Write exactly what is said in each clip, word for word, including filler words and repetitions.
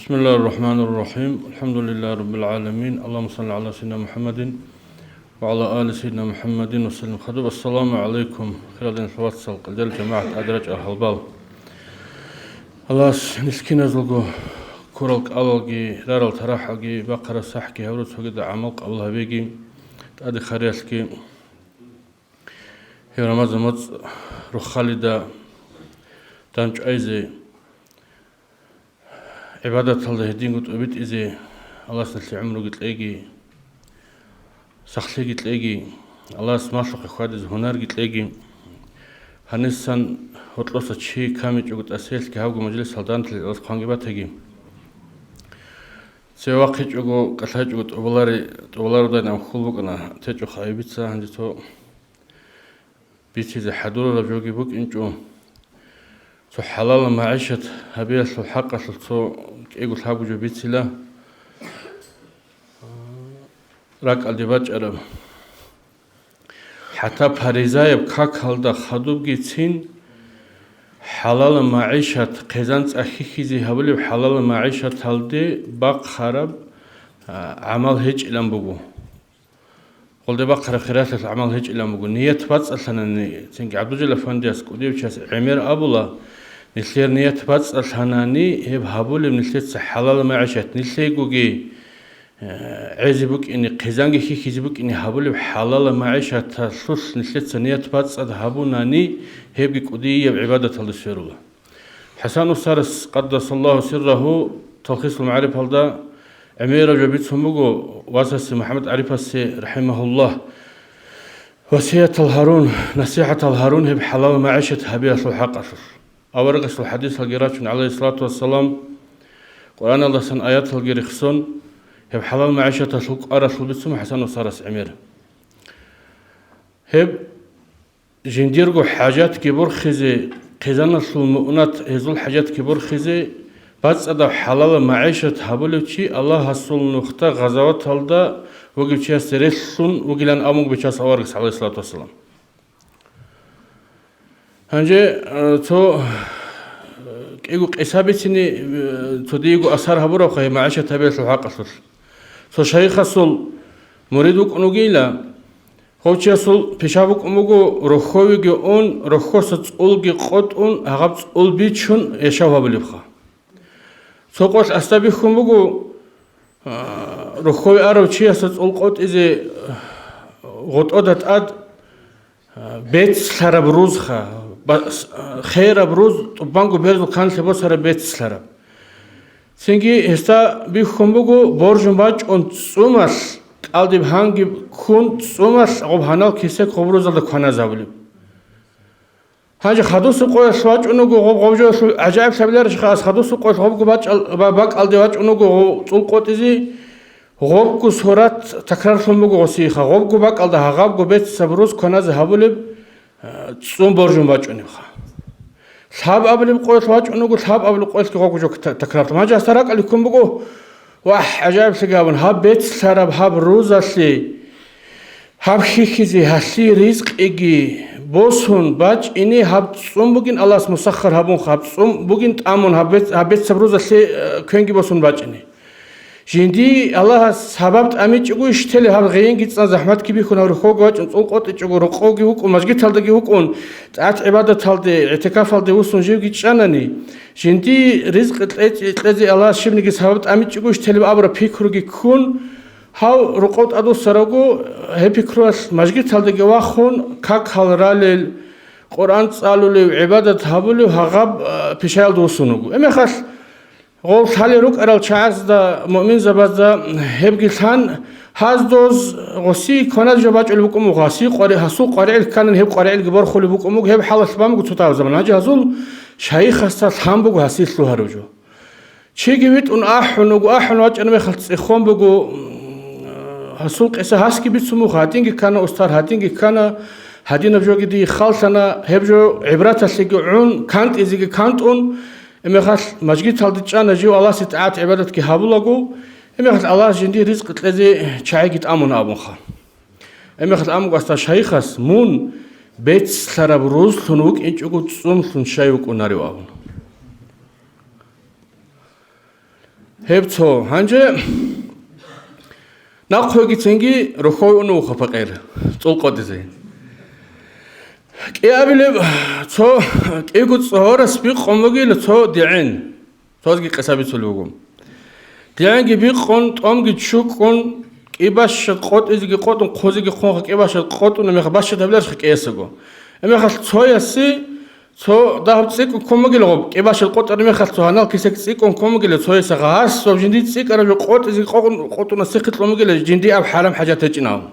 بسم الله الرحمن الرحيم. الحمد لله رب العالمين. اللهم صل على سيدنا محمد وعلى آل سيدنا محمد وسلم. Хадуб, ассаламу гӀалайкум, хирал динул вацал, къилдал жамагӀат, тӀаде рачӀарал гьалбал. Аллагьас нилъ киназулго ккурал кӀалалги, рарал тарахӀалги, бахъараб сахӀги гьабураб цогидал гӀамал къабул гьабеги, тӀаде хъариялъги. Гьев Рамазан моцӀ рохалида дандчӀвайзе, гӀибадаталда гьединго тӀобитӀизе Аллагьас нилъее гӀумруги кьеги, сахлъиги кьеги, Аллагьас малъухъе хьвадизе гьунарги кьеги. Гьанисан гьоркьоса чи камичӀого тӀасиялъги гьабго мажлисалда данделъи Аллагьас хъванги батаги. Цеве вахъичӀого, кӀалъайчӀого тӀубалари-, тӀубалародайилан хьул букӀана течӀо хайибица, гьанже цо бицизе хӀадурараб жоги букӀинчӀо. Цо хӀалалаб магӀишат гьабиялъул хӀакъалъулъ цо кӀиго-лъабго жо бицила, ракӀалде бачӀараб. ХӀатта паризаяб какалда хадубгицин хӀалалаб магӀишат, хъизан цӀа хьихьизе гьабулеб хӀалалаб магӀишаталде бахъараб, а, гӀамал гьечӀилан буго. Гъолде бахъараб хиралъалъ гӀамал гьечӀилан буго. Ният бацӀцӀалъанани, цинги ГӀабдулжалил афандияс кӀудияв чияс гӀемер абула, нилъер ният бацӀцӀалъанани, гьеб гьабулеб нилъеца хӀалалаб магӀишат, нилъейгоги, э, гӀезе букӀине, хъизанги хьихьизе букӀине гьабулеб хӀалалаб магӀишаталъулъ нилъеца ният бацӀцӀад гьабунани, гьебги кӀудияб гӀибадаталде сверула. ХӀасан устарас, къаддасаллагьу сиррагьу, Талхисул магӀарифалда гӀемераб жо бицун буго васасе МухӀаммад ГӀарифасе, рахӀимагьуллагь, васиятал гьарун, насихӀатал гьарун гьеб хӀалал магӀишат гьабиялъул хӀакъалъулъ. Аварагасул хӀадисалги рачун, гӀалайгьиссалату вассалам, Къуръаналдасан аяталги рехсон, гьеб хӀалал магӀишаталъул кӀваралъул бицун ХӀасан устарас гӀемер. Гьеб жиндирго хӀажатги борхизе, хъизаналъул муънат гьезул хӀажатги борхизе, бацӀцӀадаб хӀалалаб магӀишат гьабулев чи Аллагьасул нухда гъазаваталда вугев чиясде релълъун вугилан абун буго Бичасул аварагас, гӀалайгьиссалату вассалам. Гьанже, э, цо, э, кӀиго къиса бицине, э, цо диего асар гьабурабха гьеб магӀишат гьабиялъул хӀакъалъулъ. Цо шайихасул мурид вукӀун вугила, гъов чиясул пиша букӀун буго, рохьовиги ун, рохьоса цӀулги къотӀун, гьагъаб цӀул бичун яшав гьабулебха. Цо къоялъ асда бихьун буго, а, рохьове арав чиясда цӀул къотӀизе, а, гъотӀода тӀад, а, бецлъараб рузха, ба-, с-, а, хераб руз, тӀубанго берзул канлъи босараб бецлъараб. Цинги гьесда бихьун буго боржун бачӀун цӀумалъ, кӀалдиб гьанги ккун цӀумалъ гъоб гьанал кесек гъоб рузалда кваназе гьабулеб. Гьанже хадусеб къоялъ вачӀун вуго гъоб, гъоб жоялъул гӀажаиблъабиларищха, ас хадусеб къоялъ гъобго бачӀал-, ба-, бакӀалде вачӀун вуго гъов цӀул къотӀизе, гъобго сурат такрарлъун буго гъосиеха, гъобго бакӀалда гьагъабго беццаб руз кваназе гьабулеб, а, цӀун боржун бачӀунебха. Лъабабилеб къоялъ вачӀун вуго, лъабабилеб къоялъги гъобго жо та-, такрарлъун. Гьанже гьасда ракӀалде ккун буго, вагь, гӀажаиблъиги гьабун, гьаб бецлъараб гьаб рузалъе, гьаб хьихьизе гьалъие ризкъиги босун бачӀине, гьаб цӀун бугин Аллагьас мусаххар гьабунха, гьаб цӀун бугин тӀамун, гьаб бец-, гьаб бецаб рузалъе, э, квенги босун бачӀине. Жинди Аллагьас гьабаб тӀамичӀого иш телеб, гьаб гъейинги цӀан захӀматги бихьун, гьав рухьоги вачӀун, цӀул къотӀичӀого, рокъовги вукӀун, мажгиталдаги вукӀун, тӀагӀат-гӀибадаталде, гӀитикафалде вуссун живги чӀанани, жинди ризкъи кье-, кьезе Аллагьас щибниги гьабаб тӀамичӀого иш телеб абураб пикруги ккун, гьав рокъов тӀадвуссаравго, гьеб пикруялъ мажгиталдаги вахун, какал ралел, Къуръан цӀалулев, гӀибадат гьабулев гьагъаб, а, пишаялда вуссун вуго. Гьебмехалъ гъов лъалел рукӀарал чагӀазда, муъминзабазда гьебги лъан, гьаздоз гъосие кваназе жо бачӀулеб букӀун буго, гьасие къвари-, гьасул къваригӀел кканани гьеб къваригӀелги борхулеб букӀун буго, гьеб хӀалалъ бан буго цо тавзабан. Гьанже гьазул шайихасда лъан буго гьасие лъугьарав жо. Чиги витӀун ахӀун вуго, ахӀун вачӀараб мехалъ цӀехон буго, м, гьасул къиса гьасги бицун буго, гьадинги ккана устар, гьадинги ккана, гьадинаб жоги дие халлъана, гьеб жо гӀибраталъеги гӀун, кантӀизеги кантӀун, гьебмехалъ мажгиталде чӀана жив Аллагьасе тӀагӀат-гӀибадатги гьабулаго, гьебмехалъ Аллагьас жиндие ризкъи кьезе чагӀиги тӀамуна абунха. Гьебмехалъ амгу аста шайихас, мун бецлъараб рузлъун вукӀинчӀого цӀумлъун щай вукӀунарев абун. Гьеб цо. Гьанже нахъвегицинги рохьой унуха пакъир, цӀул къотӀизе. КӀиабилеб цо кӀиго цӀогьорас бикъун бугила цо дигӀин. Цозги къиса бицулеб буго. ДигӀинги бикъун, тӀомги чукӀун, кӀибащад къотӀизеги къотӀун, хъузеги хъунха кӀибащад къотӀун, мех бащад гьабиларищха кӀиясаго. Мехалъ цоясе цо дагьаб цӀикӀкӀун ккун бугила гъоб, кӀибащад къотӀараб мехалъ цо гьанал кисек цӀикӀкӀун ккун бугила цоясе гъас ва жиндие цӀикӀкӀараб жо къотӀизеги къотӀун, къотӀуна сихъе кьун бугила жиндие аб хӀарам хӀажат гьечӀин абун.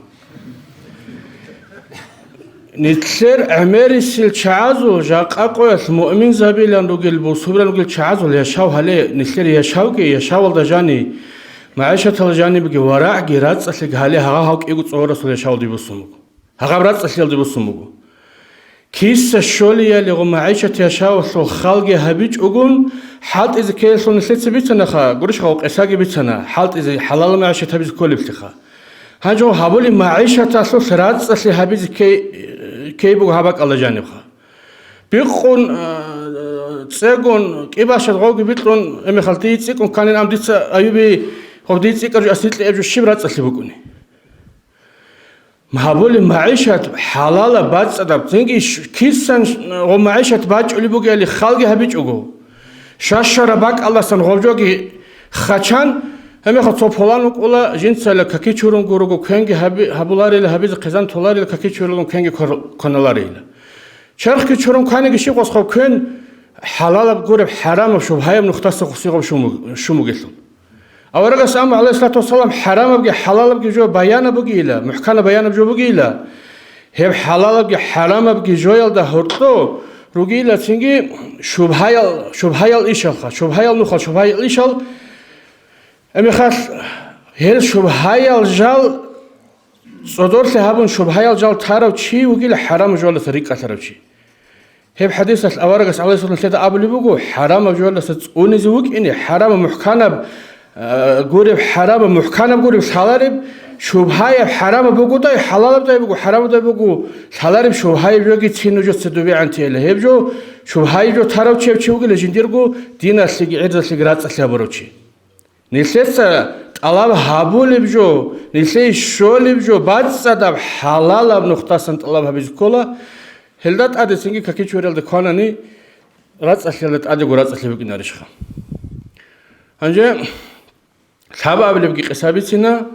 Нилъер гӀемерисел чагӀазул, жакъа къоялъ муъминзабилан ругел, бусурбилан ругел чагӀазул яшав гьале, нилъер яшавги, яшавалда жани, магӀишаталда жанибги, варагӀги, рацӀцӀалъиги гьале гьагъа гьав кӀиго цӀогьорасул яшавалде босун буго. Гьагъаб рацӀцӀалъиялде босун буго. Киса щолиялигъун магӀишат яшавалъул халги гьабичӀогун, хӀалтӀизе ккеялъул нилъеца бицанаха, гурищ гъав къисаги бицана, хӀалтӀизе хӀалал магӀишат гьабизе кколеблъиха. Гьанже гьабулеб магӀишаталъулъ рацӀцӀалъи гьабизе ккей, ккей буго гьаб бакӀалда жанибха. Бикъун, а, цӀегун, кӀибащад гъовги бикьун, гьебмехалъ дие цӀикӀкӀун кканин, ам дица Аюби гъов дие цӀикӀкӀараб жо, асикье гьеб жо щиб рацӀцӀалъи букӀуни? Гьабулеб магӀишат хӀалалаб, бацӀцӀадаб, цинги ш-, кисан ш-, гъо магӀишат бачӀулеб бугели халги гьабичӀого. Щащараб бакӀалдасан гъоб жоги хачан, гьебмехалъ цо пулан вукӀула, жинцайила каки чурун гурого, квенги гьаби-, гьабуларила, гьабизе хъизан толарила, каки чурилан квенги квер-, кваналарила. Черхги чурун кваниги щиб гъос гъоб квен, хӀалалаб гуреб, хӀарамаб, шубгьаяб нухдаса хусигъаб шуму-, шумугелъул. Аварагас амма, гӀалайгьиссалату вассалам, хӀарамабги хӀалалабги жо баянаб бугейила, мухӀканаб баянаб жо бугейила, гьеб хӀалалабги хӀарамабги жоялда гьоркьо ругейила цинги шубгьаял, шубгьаял ишалха, шубгьаял нухал, шубгьаял ишал, гьебмехалъ гьел шубгьаял жал цӀодорлъи гьабун, шубгьаял жал тарав чи вугила хӀарамаб жоялдаса рикӀкӀалъарав чи. Гьеб хӀадисалъ аварагас, гӀалайгьиссалам, лъеда абулеб буго, хӀарамаб жоялдаса цӀунизе вукӀине, хӀарамаб мухӀканаб, а, гуреб, хӀарамаб мухӀканаб гуреб лъалареб, шубгьаяб хӀарамаб бугодай, хӀалалабдай буго, хӀарамабдай буго, лъалареб шубгьаяб жоги цин нужеца добегӀантейила. Гьеб жо, шубгьаяб жо тарав чи гьев чи вугила жиндирго диналъеги гӀирзалъеги рацӀцӀалъи гьабурав чи. Нилъеца тӀалаб гьабулеб жо, нилъее щолеб жо, бацӀцӀадаб хӀалалаб нухдасан тӀалаб гьабизе ккола, гьелда тӀаде цинги каки чуриялда кванани, рацӀцӀалъиялда тӀадего рацӀцӀалъи букӀинарищха. Гьанже лъабабилебги къиса бицина.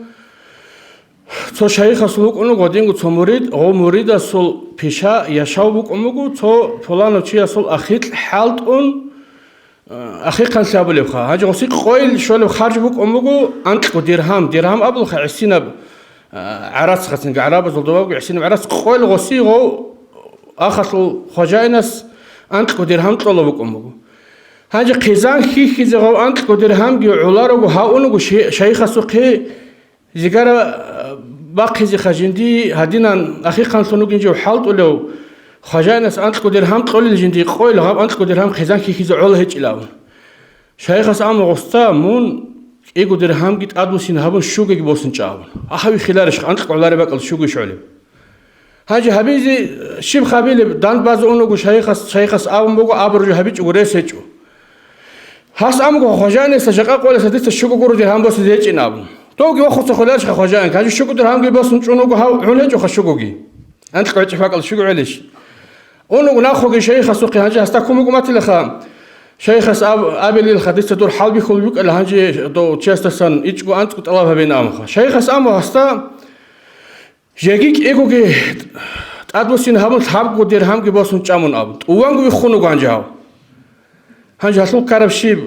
Цо шайихасул вукӀун вуго гьадинго цо мурид, гъов муридасул пиша яшав букӀун буго, цо пуланав чиясул ахикь хӀалтӀун, ахихъан лъабулебха. Гьанже гъоси къойил щолеб харж букӀун буго анкьго диргьам. Диргьам абулха гӀисинаб, а, гӀарацха, цинги гӀарабазул добабго гӀисинаб гӀарац. Къойил гъоси гъов ахалъул хважаинас анкьго диргьам кьола букӀун буго. Гьанже хъизан хьихьизе гъов анкьго диргьамги гӀоларого гьавунаго ши-, шайихасухъе Зигара, а, бахъизеха жинди гьадинан ахихъанлъун вугин жив хӀалтӀулев, хважаинас анкьго диргьам кьолел жинди къойил гъаб анкьго диргьам хъизан хьихьизе гӀола гьечӀилан. Шайихас амма гъоста, мун кӀиго диргьамги тӀадвуссин гьабун щугеги босун чӀа абун. Ахави хиларищ анкь гӀолареб бакӀал щугищ гӀолеб? Гьанже гьабизе щиб хабилеб, дандбазе унуго шайихас, шайихас абун буго, абуржу гьабичӀого рес гьечӀо. Гьас амго хважаниса жакъа къолеса дица щуго гуро диргьам босизе гьечӀин абун. Довги вахуца хвеларищха хважаин, гьанже щуго диргьамги босун чӀун вуго гьав гӀун гьечӀоха щугоги. Анкь гӀечӀеб бакӀал щуго гӀелищ? Унуго нахъоги шайихасухъе гьанже гьасда кумукӀ матилаха. Шайихас аб-, абилилха дица дур хӀалбихьул букӀала гьанже дов чиясдасан ичӀго анцӀго тӀалаб гьабин амха. Шайихас аму гьасда Жеги кӀигоги тӀадвуссин гьабун, лъабго диргьамги босун чӀамун абун, тӀуванго виххун вуго гьанже гьав. Гьанже гьалъул ккараб щиб?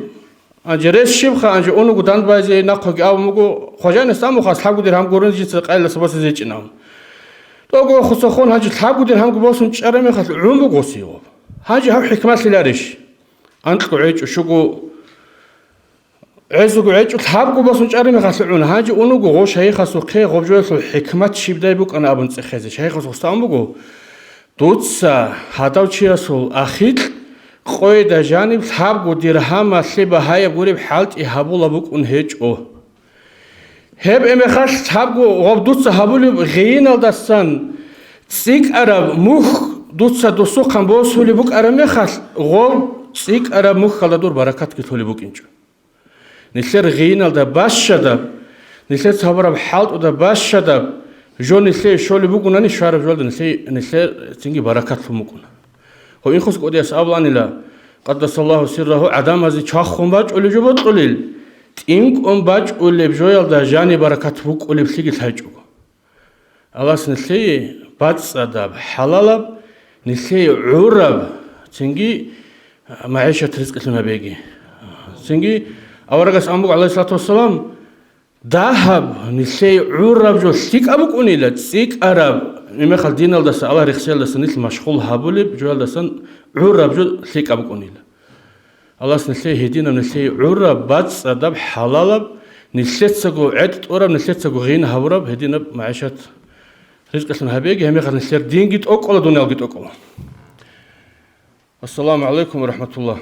Гьанже рес щибха? Гьанже унуго дандбазе нахъеги абун буго, хважанас амухас лъабго диргьам гурун жинца къайиласа босизе гьечӀин абун. ТӀого вахусахун гьанже лъабго диргьамги босун чӀараб мехалъ гӀун буго сигъо. Гьанже гьав хӀикмалъиларищ? Анкьго гӀечӀо, щуго ГӀезуго гӀечӀо лъабго босун чӀараб мехалъ гӀун, гьанже унуго гъо шайихасухъе гъоб жоялъул хӀикмат щибдай букӀана абун цӀехезе. Шайихас гъоста ан буго, дуца гьадав чиясул ахикь къойда жаниб лъабго диргьамалъе багьаяб гуреб хӀалтӀи гьабула букӀун гьечӀо. Гьеб эмехалъ лъабго гъоб дуца гьабулеб гъейиналдасан цӀикӀкӀараб мухь дуца досухъан босулеб букӀараб мехалъ, гъоб цӀикӀкӀараб мухьалда дур баракатги толеб букӀинчӀо. Нилъер гъииналда бащадаб, нилъер цабараб хӀалтӀуда бащадаб жо нилъее щолеб бугунани, щвараб жоялда нилъее, нилъер цинги баракат лъун букӀуна. Гьав Инхус КӀудияс абуланила, къаддасаллагьу сиррагьу, гӀадамазе чвахун бачӀулеб жо бокьулел, тӀинкӀун бачӀулеб жоялда жаниб баракат букӀулеблъиги лъайчӀого. Аллагьас нилъее бацӀцӀадаб, хӀалалаб, нилъее гӀураб, цинги магӀишат ризкъилъун гьабеги. Цинги аварагас ан буго, гӀалайгьиссалату вассалам, дагьаб нилъее гӀураб жо лъикӀаб букӀунила, цӀикӀкӀараб, гьеб мехалъ диналдаса, Аллагь рехсиялдаса нилъ машгъул гьабулеб жоялдасан гӀураб жо лъикӀаб букӀунила. Аллагьас нилъее гьединаб, нилъее гӀураб, бацӀцӀадаб, хӀалалаб, нилъецаго гӀетӀ тӀураб, нилъецаго гъин гьабураб гьединаб магӀишат ризкъилъун гьабеги, гьеб мехалъ нилъер динги тӀокӀкӀола, дуниялги тӀокӀкӀола. Ассаламу гӀалайкум ва рахӀматуллагь.